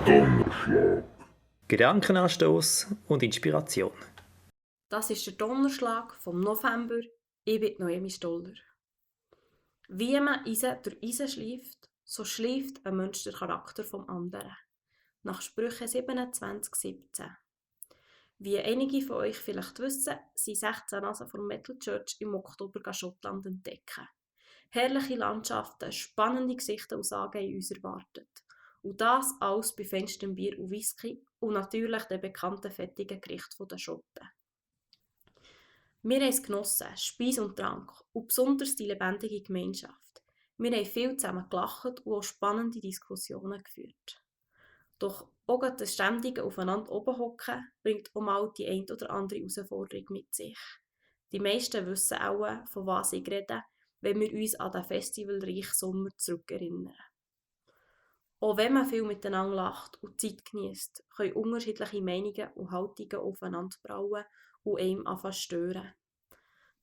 Donnerschlag. Gedankenanstoß und Inspiration. Das ist der Donnerschlag vom November. Ich bin Noemi Stoller. Wie man Eisen durch Eisen schleift, so schleift ein Mensch den Charakter vom anderen. Nach Sprüche 27,17. Wie einige von euch vielleicht wissen, sind 16 Nasen vom Metal Church im Oktober Schottland entdecken. Herrliche Landschaften, spannende Gesichter und Sagen in uns erwartet. Und das alles bei feinstem Bier und Whisky und natürlich den bekannten fettigen Gerichten der Schotten. Wir haben es genossen, Speis und Trank und besonders die lebendige Gemeinschaft. Wir haben viel zusammen gelacht und auch spannende Diskussionen geführt. Doch auch das ständige Aufeinander oben hocken bringt auch mal die ein oder andere Herausforderung mit sich. Die meisten wissen auch, von was ich rede, wenn wir uns an den festivalreichen Sommer zurückerinnern. Auch wenn man viel miteinander lacht und Zeit genießt, können unterschiedliche Meinungen und Haltungen aufeinander prallen und einem anfangen zu stören.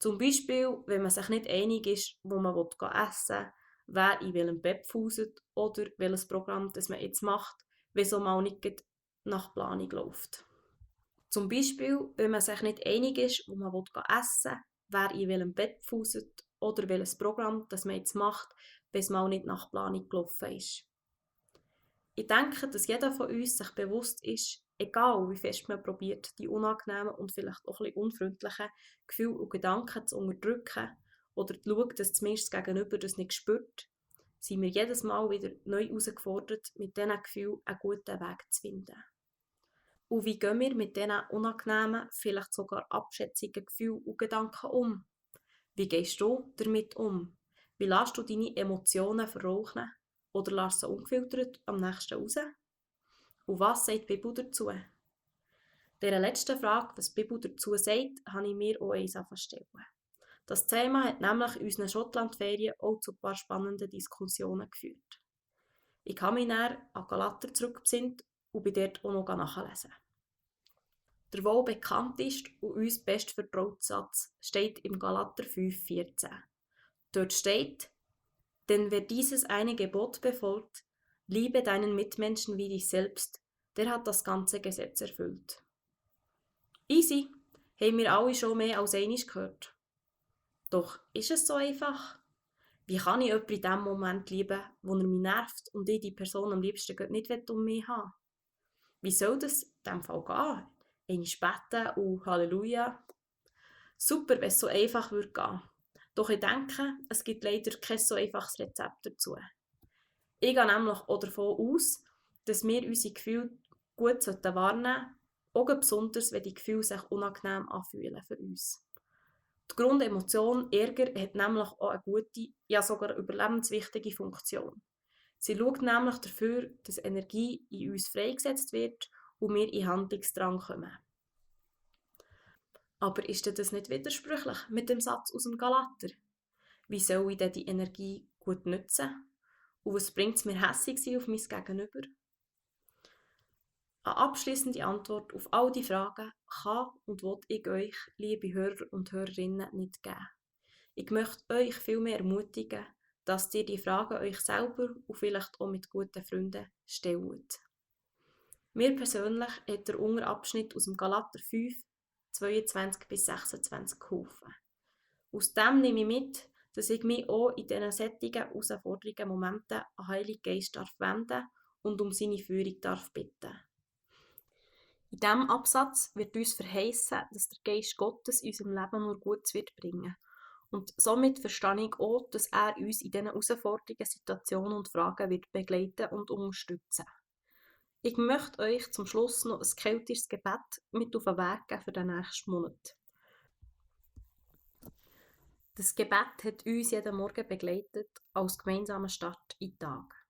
Zum Beispiel, wenn man sich nicht einig ist, wo man essen will, wer in welchem Bett fußt oder welches Programm das man jetzt macht, wenn so mal nicht nach Planung läuft. Zum Beispiel, wenn man sich nicht einig ist, wo man essen will, wer in welchem Bett fußt oder welches Programm das man jetzt macht, wenn es mal nicht nach Planung gelaufen ist. Ich denke, dass jeder von uns sich bewusst ist, egal wie fest man probiert, die unangenehmen und vielleicht auch ein bisschen unfreundlichen Gefühle und Gedanken zu unterdrücken oder schaut, dass zumindest das Gegenüber das nicht spürt, sind wir jedes Mal wieder neu herausgefordert, mit diesen Gefühlen einen guten Weg zu finden. Und wie gehen wir mit diesen unangenehmen, vielleicht sogar abschätzigen Gefühlen und Gedanken um? Wie gehst du damit um? Wie lässt du deine Emotionen verrauchen? Oder lässt sie ungefiltert am nächsten raus? Und was sagt die Bibel dazu? Dieser letzten Frage, was die Bibel dazu sagt, habe ich mir auch eins stellen. Das Thema hat nämlich in unseren Schottlandferien auch zu ein paar spannenden Diskussionen geführt. Ich habe mich dann an Galater zurückbesinnt und bin dort auch noch nachlesen. Der wohl bekannteste und uns best vertraute Satz steht im Galater 5,14. Dort steht: Denn wer dieses eine Gebot befolgt, liebe deinen Mitmenschen wie dich selbst, der hat das ganze Gesetz erfüllt. Easy, haben wir alle schon mehr als einmal gehört. Doch ist es so einfach? Wie kann ich jemanden in dem Moment lieben, wo er mich nervt und ich die Person am liebsten nicht um mich haben? Wie soll das in diesem Fall gehen? Einmal beten und Halleluja? Super, wenn es so einfach würde gehen. Doch ich denke, es gibt leider kein so einfaches Rezept dazu. Ich gehe nämlich auch davon aus, dass wir unsere Gefühle gut wahrnehmen sollten, auch besonders, wenn die Gefühle sich unangenehm anfühlen für uns. Die Grundemotion Ärger hat nämlich auch eine gute, ja sogar überlebenswichtige Funktion. Sie schaut nämlich dafür, dass Energie in uns freigesetzt wird und wir in Handlungsdrang kommen. Aber ist das nicht widersprüchlich mit dem Satz aus dem Galater? Wie soll ich denn die Energie gut nutzen? Und was bringt es mir, hässig sein auf mein Gegenüber? Eine abschliessende Antwort auf all die Fragen kann und will ich euch, liebe Hörer und Hörerinnen, nicht geben. Ich möchte euch vielmehr ermutigen, dass ihr die Fragen euch selber und vielleicht auch mit guten Freunden stellt. Mir persönlich hat der Unterabschnitt aus dem Galater 5, 22-26 geholfen. Aus dem nehme ich mit, dass ich mich auch in diesen sättigen, herausfordernden Momenten an Heiligen Geist wenden darf und um seine Führung darf bitten. In diesem Absatz wird uns verheißen, dass der Geist Gottes in unserem Leben nur Gutes wird bringen. Und somit verstehe ich auch, dass er uns in diesen herausfordernden Situationen und Fragen wird begleiten und unterstützen. Ich möchte euch zum Schluss noch ein keltisches Gebet mit auf den Weg geben für den nächsten Monat. Das Gebet hat uns jeden Morgen begleitet als gemeinsamer Start in den Tag.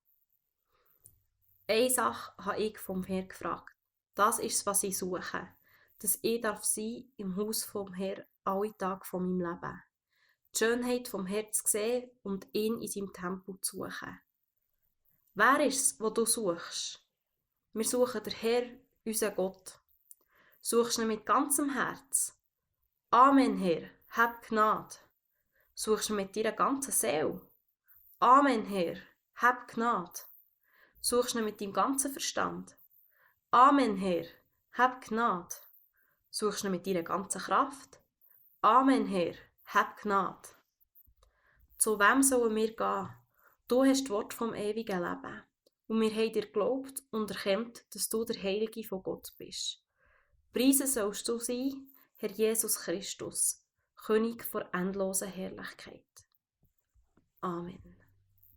Eine Sache habe ich vom Herrn gefragt. Das ist es, was ich suche. Dass ich sein im Haus vom Herrn alle Tage von meinem Leben. Die Schönheit vom Herrn zu sehen und ihn in seinem Tempel zu suchen. Wer ist es, wo du suchst? Wir suchen den Herr, unseren Gott. Suchst du ihn mit ganzem Herz? Amen, Herr, hab Gnade. Suchst du mit deiner ganzen Seele? Amen, Herr, hab Gnade. Suchst du ihn mit deinem ganzen Verstand? Amen, Herr, hab Gnade. Suchst du ihn mit deiner ganzen Kraft? Amen, Herr, hab Gnade. Zu wem sollen wir gehen? Du hast das Wort vom ewigen Leben. Und wir haben dir geglaubt und erkannt, dass du der Heilige von Gott bist. Preisen sollst du sein, Herr Jesus Christus, König vor endloser Herrlichkeit. Amen.